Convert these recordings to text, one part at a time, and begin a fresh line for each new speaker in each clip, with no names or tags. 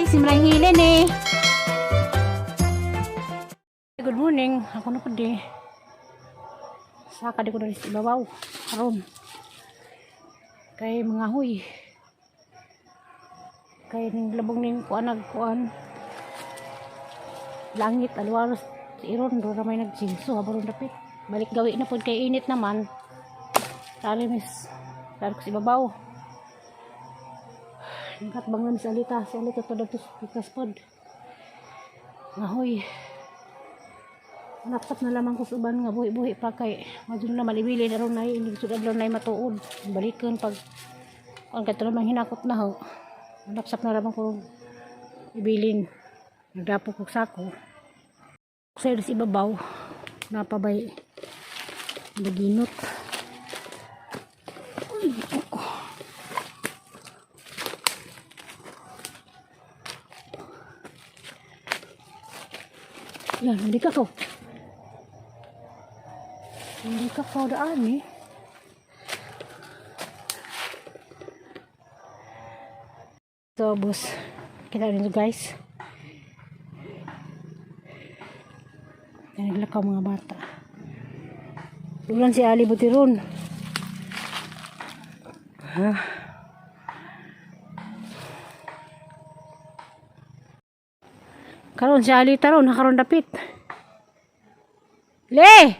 Simrang hilin eh. Good morning. Ako na po di. Saka di ko na sa ibabaw. Karon. Kay mga huy. Kay ning labong ning kuan nagkuan. Langit alwaros iron do ramay nagsinso habang dapit. Balik gawi na pod kay init naman. Tari miss. Tari ko sa ibabaw. Nakatbang na sa alita. Sa alita to dato sa pikas pod. Ngahoy. Naksap na lamang ko sa uban nga buhi-buhi pa kay madun na malibili na ron na inig sud adlaw na matuod. Balikan pag ang kato naman hinakot na ho. Naksap na lamang ko ibilin. Nagdapo ko sako. Sa sa ibabaw napabay naginot. Uy, oh. Yan, hindi ka ko. Hindi ka ko daan eh. So, boss. Kita nito, guys. Naglakaw mga bata. Dulan si Ali Butiron. Ha? Karon si Ali taron, nakaron dapit. Le!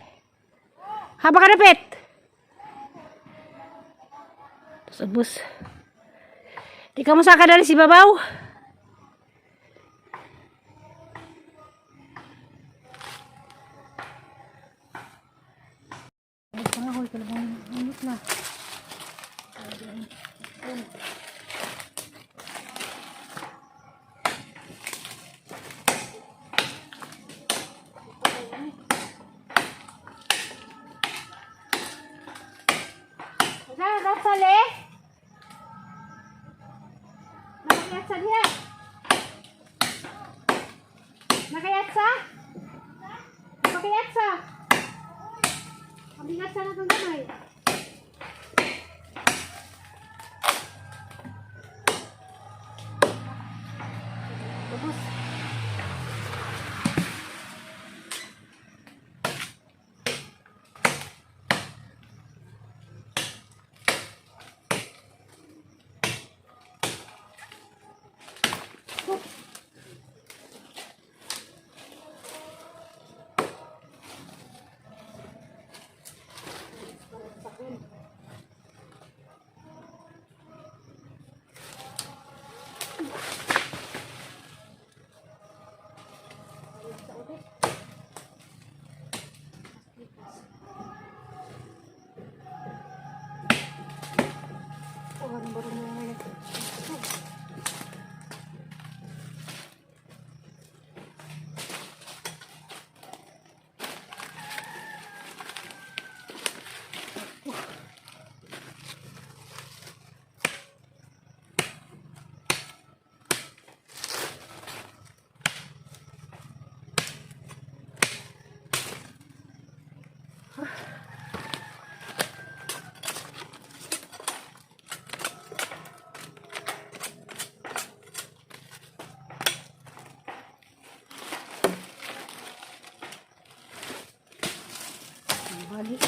Haba ka dapit! Tapos abos. Di ka mo sa kadali si Babaw? Abos pa nga, hoy, kalabang init na. Nasa le? Nakayatsa diha. Nakayatsa? Nakayatsa? Pabingatsa na itong gamay. Tapos. Oh, ano ba rin yung Balik.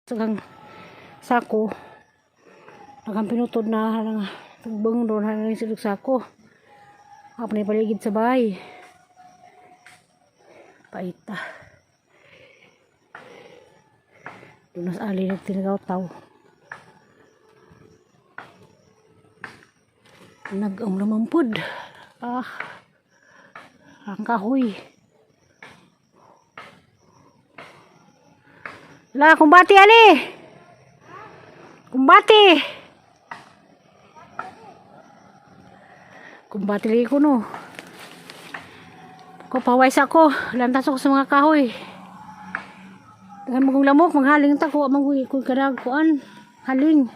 Sagang sako. Nagang pinutod na nga tugbang doon na rin silog sako. Ako na paligid sa bahay. Paita. Doon na sa ali nagtinagaw tao. Nag-amlamampod. Ah. Ang kahoy. La, kumbati ali. Kumbati. Kumbati lagi ko no. Ko paway sa ako, lantas ako sa mga kahoy. Daghan magong lamok, maghaling ta ko man ko kanag kuan, haling.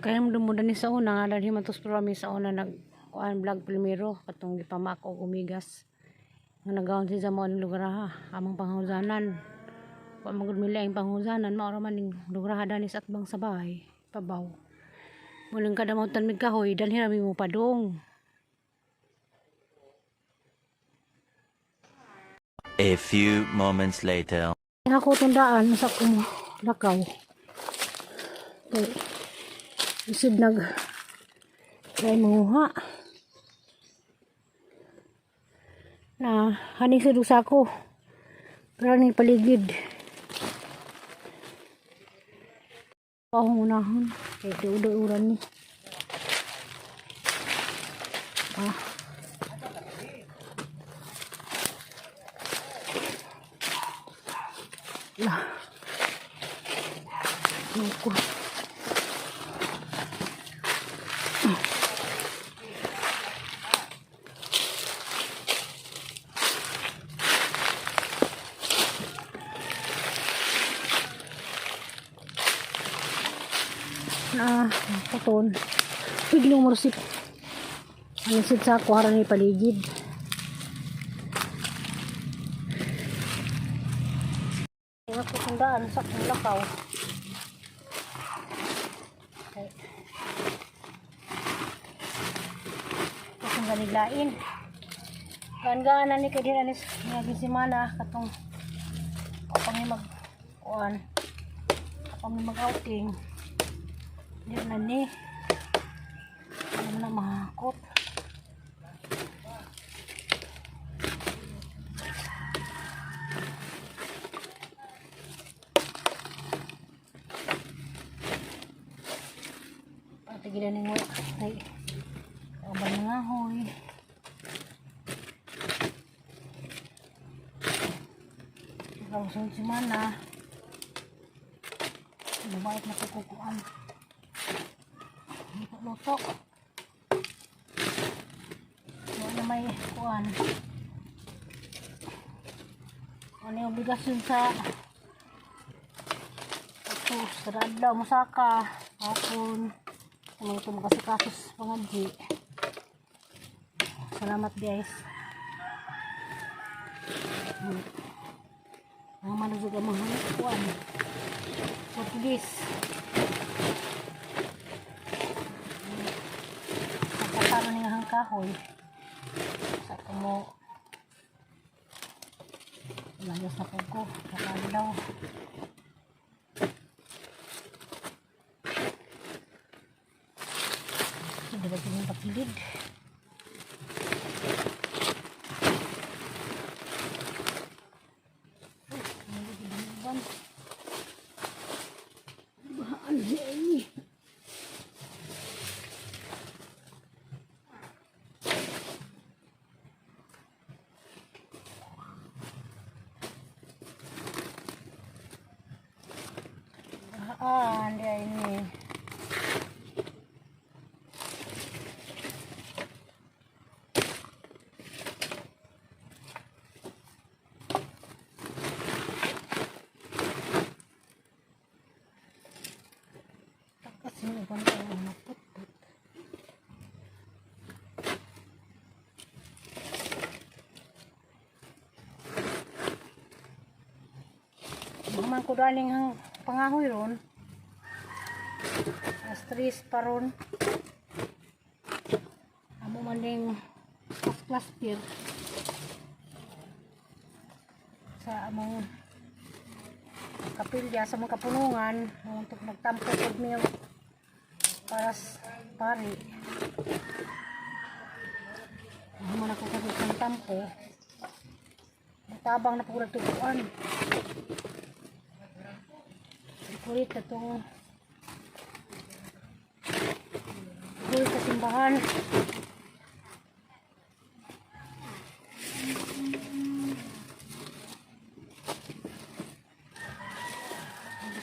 Kaya mo dumudan ni sa una nga dahil man tos programa sa una nag kuan vlog primero katong gipamak og umigas. Nga nagawon si sa mao ning lugar ha, among panghusanan. Wa man gud mila ang panghusanan, mao ra man ning lugar ha dani sa atbang sa bahay, pabaw. Muling kada mo mig kahoy, danhi ra mi mo padong.
A few moments later.
Ako tundaan sa akong lakaw. Kay isip nag kay manguha. Na haning sa dusa ko. Pero ni paligid. Ako unahon. Kay dudo uran ni. Ah. Lah. Naku. Na, katon. Biglang marsip. Ang sit sa kuwara ni paligid. Ingat ko sundaan sa akong lakaw. Okay. Akong ganiglain. Gaan-gaan ni kay dira ni nga simana katong kapang ni mag kuan. Kapang ni mag outing. Dira na ni. Ano na mahakot. Patigilan ni mo. Ay. Kauban nga hoy. Ikaw sunod si Mana. Mabait na kukukuan. Luto. Wala na may kuan. Ano yung obligasyon sa ito, sa adlaw, musaka, hapon, sa mga ito makasikasos pangadji. Salamat, guys. Ang manusog ang mga kuan. Portuguese. Pagkasama ni nga kahoy. Sa kumo layas na po ko. Kakalaw. Hindi ba yung patilid? Bahaan siya ini. Bahaan dia ini. Takas yung ibang tayo maputput. Maman ko daling ang pangahoy ron. Alas 3 pa ron. Amo man ding first class pier. Sa among kapilya, sa mga kapunungan, untuk magtampo pag may para pari. Human ako kasi sa tampo. Matabang na po tubuan. Kulit na itong kulit sa simbahan.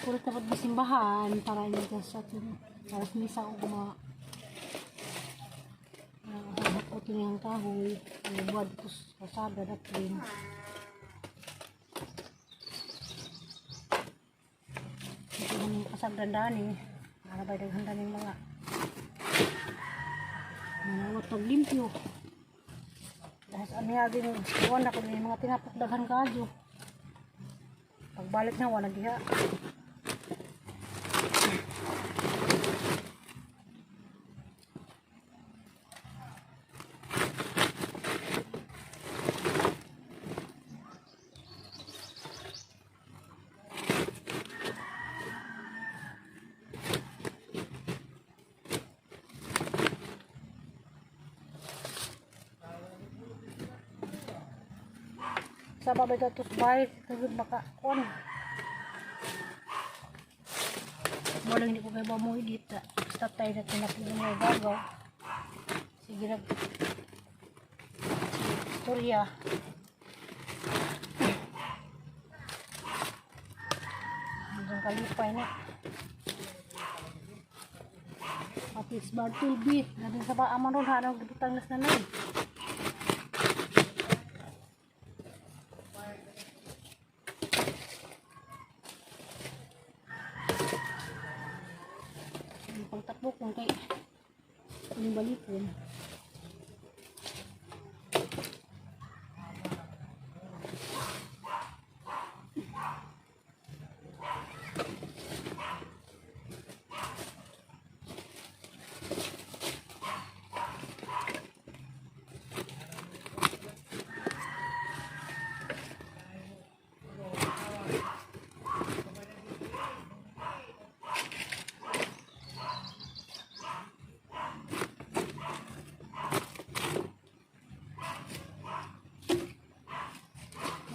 Kulit na po simbahan para hindi ka sa para sa misa o mga Kini ang kahoy, ang buwad dito sa kalsada daplin. Ito naman yung kasagdan dani. Para ba daghan dani mga mga paglimpyo. Dahil sa aniyagi ng kuwan ako yung mga tinapok daghan kaadyo. Pagbalik na wala diha. Sa babay ka tusbay, tugod maka kuan. Walang hindi ko kayo ba mo edit. Basta tayo na tinapok ng mga bagaw. Sige nag istorya. Hanggang kalipay na. Pati smart TV. Gabi sa ba aman ron hanong gibutang nas na na. Ang pagtakbo kung kay anong balikon.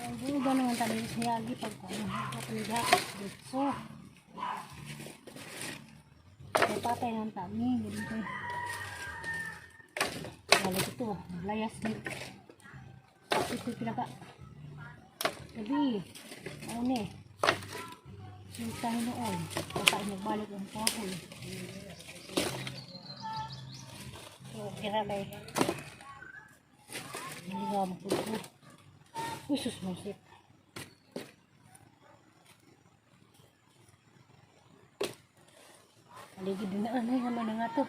Ang buga naman tayo sa yagi pag ano, kapaliga, dito. Kaya patay ng tami, ganun tayo. Balik ito, layas ni. Ito pinaka. Gabi, ano eh. Yung tayo noon, patay nagbalik ang kahoy. So, kira kay. Hindi nga magpupo. Uy, sus, musik. Paligid din na, anay naman na nga to.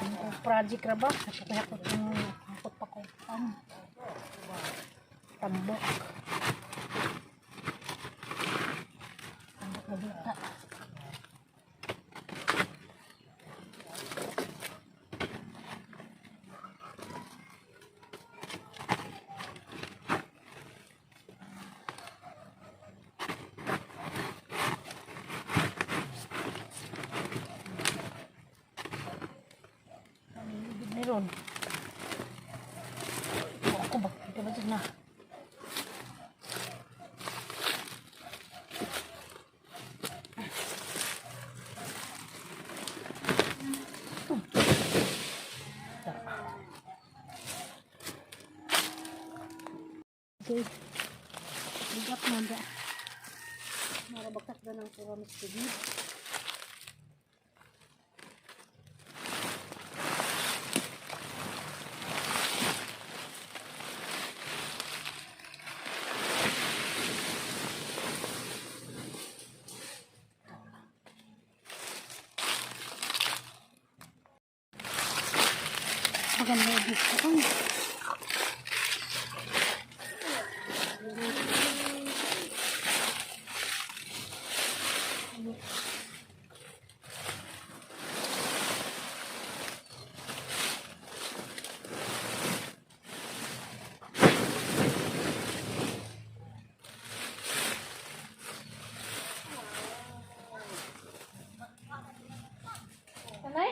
Ang project ra ba? Nakapahakot yung hakot pa ko. Ang tambok. Tambok na duta. Ang ibig ni Ron. Ako ba? Ito ba dyan na? Okay. Bigat na ba? Marabagsak na ng kuramis tubig. Maganda yung gusto ko. Tanay?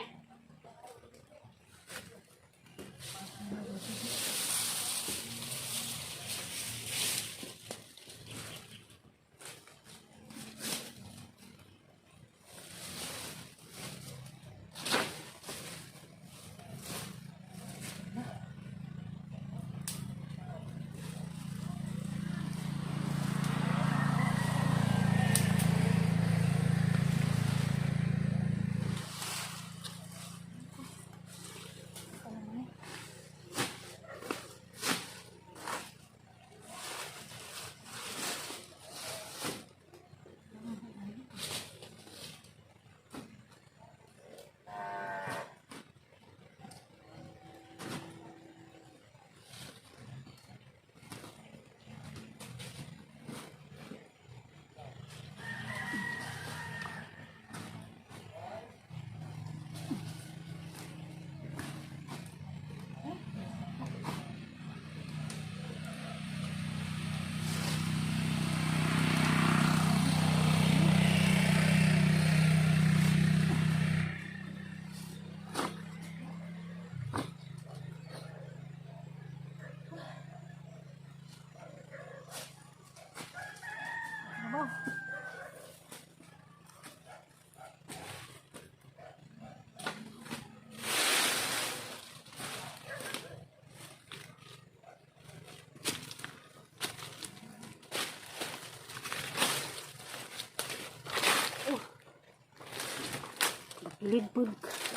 Kilid pud.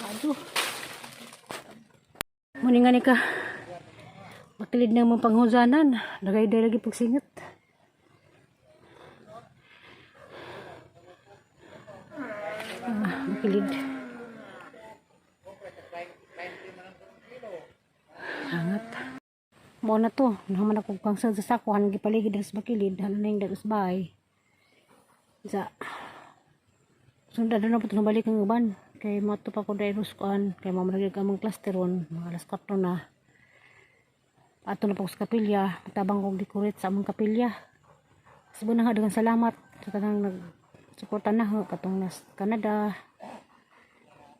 Ado. Muni nga ni ka. Makilid na mong panghuzanan. Nagay lagi pagsingat. Ah, makilid. Hangat. Mo na to. Naman ako kang sa sakuhan gipaligid sa makilid. Halo na yung datos bahay. Sa sundan na po ito balik ang uban. Kay mato pa ko dahil kuan. Kay mamalagig ang mga clusteron. Mga alas 4 na. Ato na po ko sa kapilya. Matabang kong decorate sa among kapilya. Sabo na nga daghang salamat sa tanang nagsuporta na ho katong nas Canada,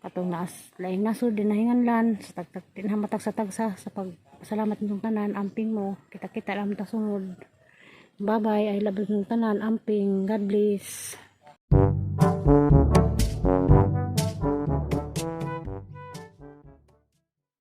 katong naas laing nasod dinahinganlan sa tagtag tinamatag sa tagsa sa pag salamat ninyong tanan. Amping mo, kita-kita lang ta sunod. Bye bye. I love you tanan. Amping. God bless.